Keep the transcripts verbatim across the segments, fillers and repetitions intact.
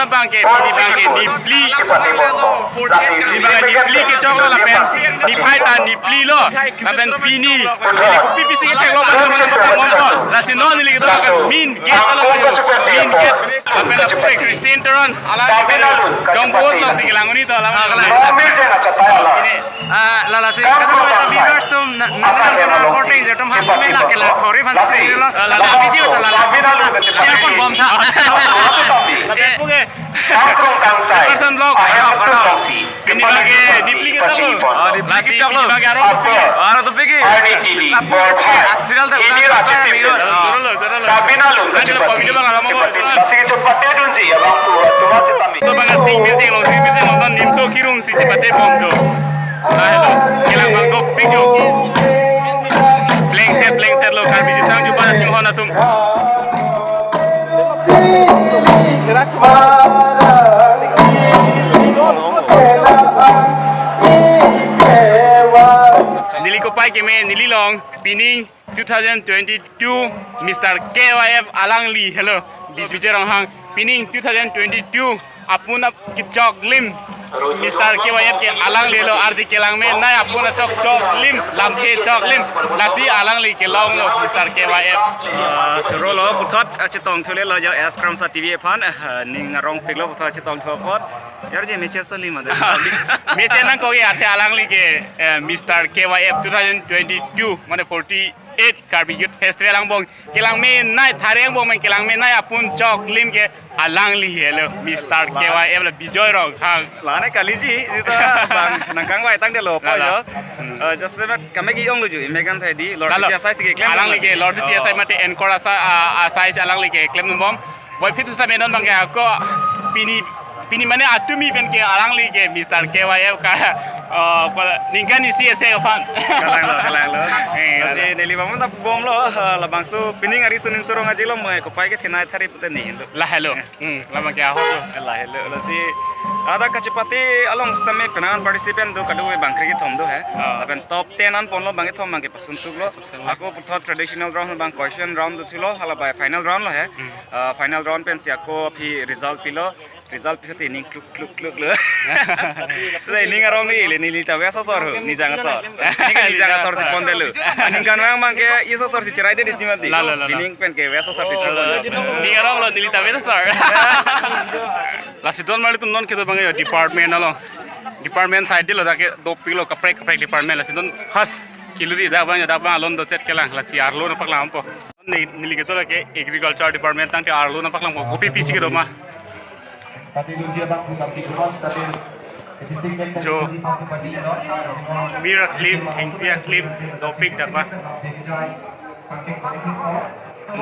Bangke, pini bangke niphli. Pini bangke niphli kechoklo lapen niphai ta niphli lo. Lapen pini, pini kopi pisi kechoklo bangke bangke bangke. Lasi non neli kedo bangke main gate lo bangke. Main gate. Lapen lapu ke Christian Teron, alang ke Don Bosco alongsi kelang un-e to, alang. Ah, kelang. Ini. Ah, lasi, kata viewers atum, na, na, na, na, korte atum haste me la kelang thori phan sri lo. Ah, la, la, video ta la, la, share pon bom tha. Eh, Person vlog. Pini bangke niphli kechoklo. Oh, niphli kechoklo. Lasi pini bangke aro. Aro to piki. Apu ke Astral ta Joro lo, joro lo. Bangke lo video bang alam mo. To bangke sing me sing lo, sing me sing lo, nimso kirung si chepate bom do. Lahelo, kelang bang dopik jo. Plengset, plengset lo, Karbi Jutang Jupa Chingho atum. Neli kopai keme, neli long, pining two thousand twenty-two Mister K Y F alangli, hello, Dispatcher Ronghang, pining two thousand twenty-two apun ap kechoklim Mister K Y F ke alangli lo, ardi kelang menei apun achok choklim, lamthe choklim, lasi alangli kelong lo Mister K Y F. Ah, choro lo, puthot, ah, chetong thule lo jo S Kramsa T V aphan, ah, ning arong piklo puthot chetong thu apot. Yarje meche so lima de. Meche nangkok ke athe alangli ke, eh, Mister K Y F two thousand twenty-two, mane forty-eight Karbi Youth Festival angbong kelang menei, thari angbong men kelang menei apun choklim ke alangli, hello, Mister K Y F la Bijoy Ronghang. Lane kaliji, sita bang nangkangvai tangdetlo, la, la, po jo. Hmm. Eh, just that kami ke ong lo ju, imegan thai di, Lord Lalo. Siti asai si keklem alangli ke, Lord Siti asai mate anchor asai, ah, asai si alangli keklem bom. Boy, phi tu same non bangke ako, pini, pini mane atumi pen ke alangli ke Mister K Y F ka, eh, ko ningkan isi ese aphan. Kelang lo, kelang lo. Eh, lasi kelang. Neli bang ta bom lo, eh, labangso pining ari sunim surong aji lo, mo kopai ke thenei thari pute ni lo. Lahelo. Eh. Hmm, labangke ahok lo. Lahelo. Lasi ada kachepate along sitame penang participant do kado bang kre kethom do he. Ah. Lapen top ten an ponlo bangkethom bangke pasun tuklo. Ako puthot traditional round bang question round do thulo, hala bai final round lo he. Hmm. Ah, final round pensi ako aphi result pilo. Result pilo te ning kluk kluk kluk lo. Sita ning arong ni le, neli ta ves asor ho, nijang asor. Ning nijang asor si pondetlo. Aningkanvang bangke isi asor si cherai de di mati. La, la, la, la. Ning pen ke ves asor si pondetlo. Ning arong lo, neli ta ves asor. Lasi don marli atum non kedo bangke department along. Department side lo, dak ke dopik lo kaprek kaprek department, lasi don khas kilo di dak bang, dak bang alon do chet kelang, lasi arlo nangpaklang po. Ne, neli kedo lake agriculture department tangte arlo nangpaklang po. Kopi pisi kedo ma. Jo. Mir aklip, hengpi aklip, dopik dak ba.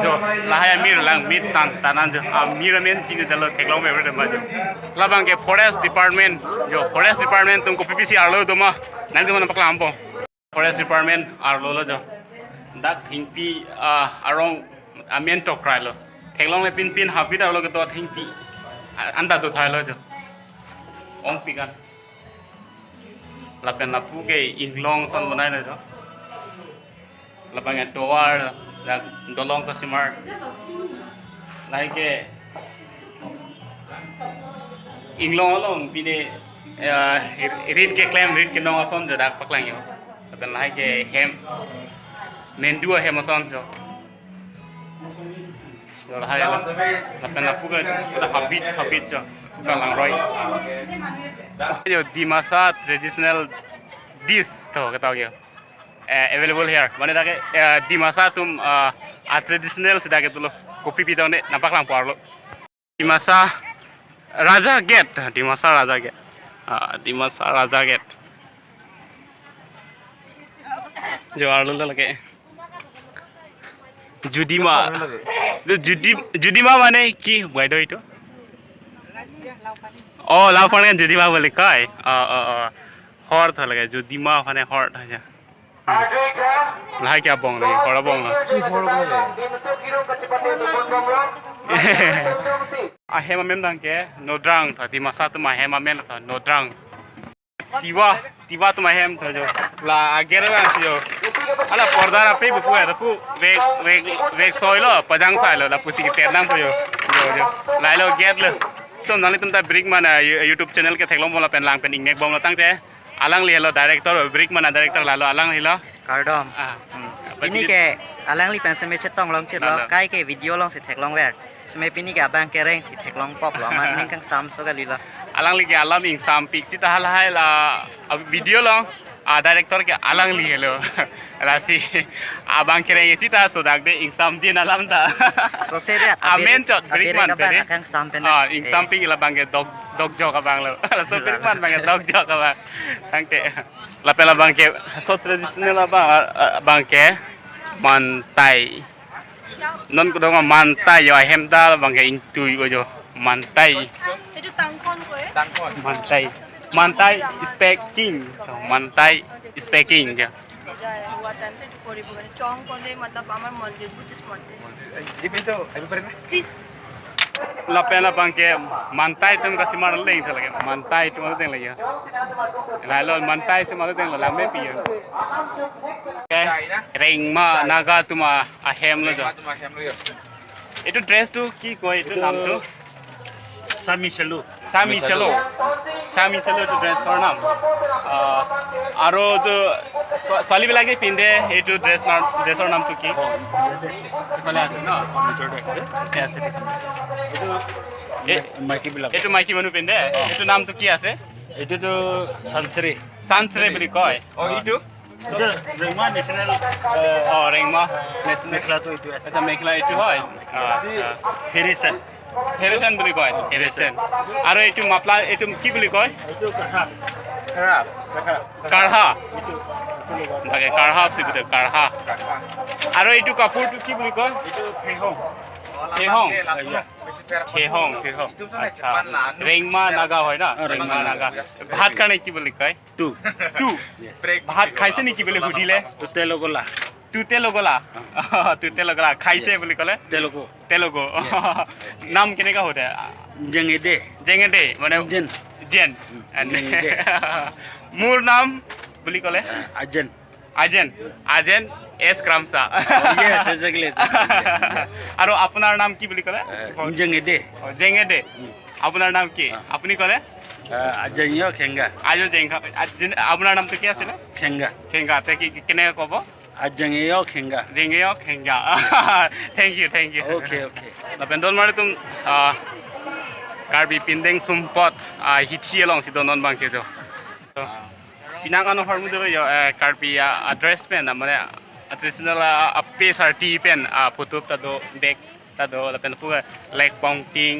Jo, lahai amir lang mit tan tanan jo. Amir amen chinidetlo, theklong ave ave ma jo. Labangke forest department. Jo, forest department atum kopi pisi arlo do ma. Nangtum nangpaklang po. Forest department arlo lo jo. Dak hengpi, ah, arong amen tokrai lo. Theklong le pinpin habit arlo kedo hengpi. A-, anta do thai lo jo. Ongpik an. Lapen lapu ke inglong ason bonai lo jo. Labang atovar, dak dolong ta simar. Lahai ke inglong along pine, eh, rit keklem, rit kenong ason jo dak paklang jo. Lapen lahai ke hem. Mendu ahem ason jo. Jo lahai lo. Lapen lapu ke pada habit, habit jo. Pada langroi. Jo Dimasa traditional dish to kata jo. Eh, available here. Mane dak ke, eh, Dimasa atum, eh, a traditional si dak ke dolo. Kopi pidong ne nangpaklang po arlo. Dimasa Raja Gate, Dimasa Raja Gate. Ah, Dimasa Raja Gate. Jo arlo lake. Judima. Itu judi, judima mane ki, bhai do itu? Oh, lapan kan judima bole kai. Oh, oh, oh. Hor tho lake, judima mane hor tho ya. Hmm. Lahai ke abong lake, hor abong lo. Ki hor abong lo. Ahem amen bang ke, nodrang tho, Dimasa atum ahem amen tho, nodrang. Tiwa, Tiwa atum ahem tho jo. La ager bang si jo. Ala porda rapi buku ya, tapu vek, vek, vek soi lo, pajang sai lo, lapusi keter nang po jo. Jo, jo. Lahai lo gate lo. Tum nanglitum ta Brick Man a You-, YouTube channel ketheklong bom lapen lang pen ingnek bomlo tangte. Alangli helo director, Brick Man a director lalo alanglilo. Kardom. Ah. Hmm. Apa Pini sih? Ke alangli pen seme chetong longchitlo, Lalo. Kai ke video alongsi theklongver. Seme pini ke abang kereng si theklongpoplo, amat ning kangsam so kalilo. Alangli ke alam ingsampik sita halahai la, ah, video along, ah, director ke alangli helo. Lasi abang kereng sita sodak de ingsamjin alam ta. So se de, Amen abere, chot, Brick abere Man kaban pere. Akangsam pen. Ah, Eh. Ingsampik la abang ke dok, dokjok abanglo. Laso Brick Man abang ke dokjok abang. Tangte. Lapen labang ke, so traditional abang, ah, ah, abang ke mantai. Non kedong mantai yo ahem ta labang ke ingtui ko jo. Mantai. এইটো টাংকন কয়। Mantai. Mantai speaking. Mantai speaking jo. পূজা হোৱা টাইমতে এইটো কৰিব কাৰণে। চং ক'লে মতলব আমাৰ মন্দিৰ, বুদ্ধিষ্ট মন্দিৰ। এইপিনে তো আহিব পাৰে না? Please. Lapen labang ke mantai atum kasimar leng tha lagi. Mantai atum leng lagi. Lailo mantai atum leng lo lame pi yo. Ke Rengma Naga atum ahem lo jo. এইটো ড্ৰেছটো কি কয়, এইটো নামটো? Sami Salo. Sami Salo. Sami Salo এইটো ড্ৰেছৰ নাম। আহ, আৰু এইটো ছোৱা-, ছোৱালীবিলাকে পিন্ধে এইটো ড্ৰেছ নাম, ড্ৰেছৰ নামটো কি? এইফালে আছে ন? ভিতৰতে আছে। আছে, আছে, ঠিক আছে। এইটো, এই, মাইকীবিলাক। এইটো মাইকী মানুহ পিন্ধে? অ। এইটো নামটো কি আছে? এইটোতো চানচেৰী। চানচেৰী বুলি কয়। অ, এইটো? এইটো ৰেংমা নেশ্যনেল, এ, অ, ৰেংমা নেশ্যনেল। মেখেলাটো এইটো আছে। আচ্ছা, মেখেলা এইটো হয়? অ, আচ্ছা। হেৰিচেন। হেৰিচেন বুলি কয়, হেৰিচেন। আৰু এইটো মাফলাৰ, এইটো কি বুলি কয়? এইটো কাঢ়া। কাঢ়া। কাঢ়া। এইটো, এইটো লগত। তাকে কাঢ়া বুলি কয়, কাঢ়া। কাঢ়া। আৰু এইটো কাপোৰটো কি বুলি কয়? এইটো ফেহং। ফেহং। ইয়া। ফেহং। ফেহং। আচ্ছা। ৰেংমা নাগা হয় না? অ, ৰেংমা ৰেংমা নাগা। নাগা। ভাত কাৰণে কি বুলি কয়? তু। তু। Yes। ভাত খাইছে নেকি বুলি সুধিলে? তুতে লগলা। তুতে লগলা। অ। অ, তুতে লগলা। খাইছে Yes। বুলি ক'লে? তেলগো। তেলগো। Yes। নাম কেনেকা হয় দে? জেঙেদে। জেঙেদে, মানে জেন। জেন। উম, আনে। জেঙেদে। মোৰ নাম বুলি ক'লে? আ, আজেন। আজেন। আজেন এছ ক্ৰামছা। অ, yes, exactly, exactly। আৰু আপোনাৰ নাম কি বুলি ক'লে? আ, জেঙেদে। অ, জেঙেদে। উম। আপোনাৰ নাম কি? অ। আপুনি ক'লে? আ, আজেন ইয় খেংগা। আজো জেংখা, আ, জিন-, আপোনাৰ নামটো কি আছিলে? খেংগা। খেংগা, তে কি, কি, কেনেকে ক'ব? আজেন ইয় খেংগা। জেঙে ইয় খেংগা। Thank you, thank you। Okay, okay। Lapen don mari atum, ah, Karbi pindeng sumpot, ah, hithi alongsi don non abang ke jo. Pinang ano hormu do yo, eh, Karbi, ah, dress pen, ah, mane, ah, traditional, ah, ah, P S R T pen, ah, photo ta do, bag ta do, lapen pu, eh, leg pointing.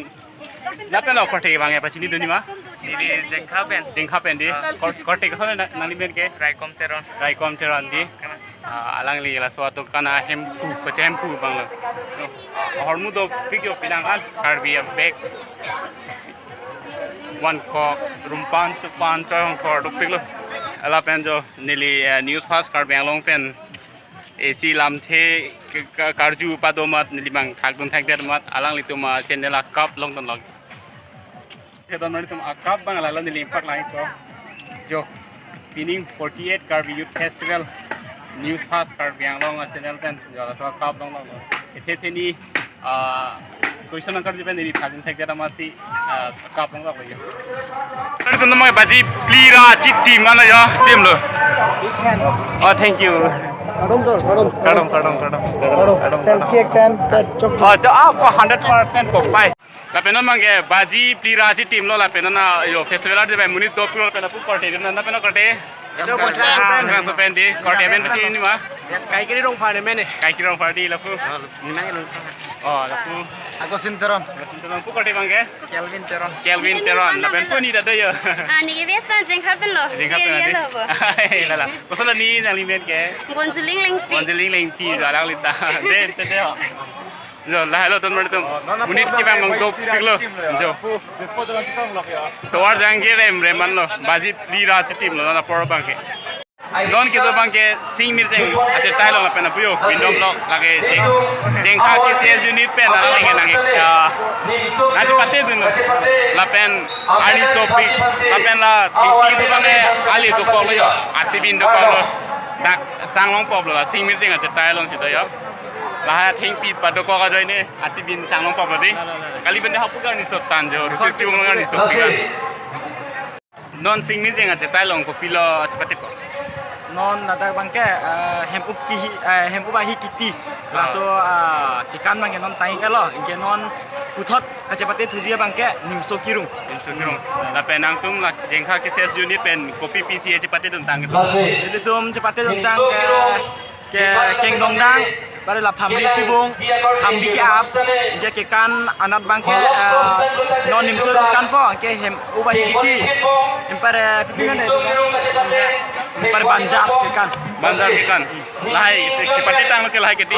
Lapen lo korte abang ya pachini duni ma? Neli Jengkha pen. Jengkha pen di. Ah. Kor-, korte koson na, nanglimen ke? Raikom Teron. Raikom Teron di. Ah, alangli laso atum kana hemphu, kachemphu abang lo. Hormu dopik yo pinang an, Karbi abag. One kok, rumpan, chupan, choy hongkor dopik lo. Lapen jo neli, eh, News Fast Karbi Anglong pen isi lamthe ke-, ke-, karju pado amat neli abang thakdun thakdet amat alanglitum, ah, channel akap longdun lok. Kedon mari atum akap abang lalo neli impact lang ito. Jo, pining forty-eight Karbi Youth Festival, News Fast Karbi Anglong a channel pen, jo, laso akap longdun lok. Ethe theni, ah, question angkar jipen neli thakdun thakdet amatsi, ah, akap longdun lok jo. Tadi teman-teman baji phli ra chit team mana ya, team lo. Oh, thank you. Kadom, sir, kadom. Kadom, kadom, kadom. Kadom, kadom, selfie kadom. Ekta, chok. Oh, jo, ah, hundred percent ko, bye. Lapen non abang ke baji phli ra chit team lo lapen non, ah, yo festival art de bai monit dopik lo lapen pu korte non lapen korte. Hello, bos, langsung pen. Langsung pen di korte amen pachini ma? Yes, Kaikiri Rongphar ne mene. Kaikiri Rongphar di lapu. Ni nang ilun. Oh, lapu. Agosin Teron. Agosin Teron. Pu korte abang ke? Kelvin Teron. Kelvin Teron. Lapen pu ni ta do yo. Ah, neli West pen Jengkha pen lo. Jengkha pen area di. Lo bo. Hai, lala. Koson la ni nanglimen ke? Bonjuling Lengpi. Bonjuling Lengpi, jo alangli ta. De, de, de, oh. Jo, lahelo don mari atum. Monit kevang abang dopik lo. Jo. Tovar jangke rem rem an lo. Baji phli ra chit team lo, non apor abang ke. Non kedo abang ke Sing Mirjeng achethai lo lapen apuyo pindom lo lake Jeng-, Jengkha K C S unit pen alang lake nang, ah, nangchepatedun lo. Lapen arni sopik lapen la thengpi kedo abang ke ali dokok lo yo. Atibin dokok lo. Dak sang longpop lo la Sing Mirjeng achethai alongsi do yo. Tahai athengpi padokok ajoine ati bin sang long papa di. Kali bende hapu garni sot tan jo, rusi tiung garni sot tiga. Non singni jeng achetai along kopilo chepatitpo? Non ladak abangke, eh, hem-up kihi, eh, hem-up ahi kiti. Ah. Laso, ah, kekan abangke non tangiklo, anke non puthot kachepate thuji abangke Nimso Kirung. Nimso Kirung. Lapen nangtum la Jengkha K C S unit pen kopi pisi chepatedun tangikpo? Ilitum chepatedun tang ke, ke Kengdongdang, bari la Phambi Chibung, Phambi ke-ap, anke kekan anat abangke, eh, non Nimso Kirung kanpo, anke hem-up ahi kiti. Hem pare, eh, pipi mane? Hem pare Banjar kekan. Banjar kekan. Lahai, che-, chepate tanglo ke lahai kiti.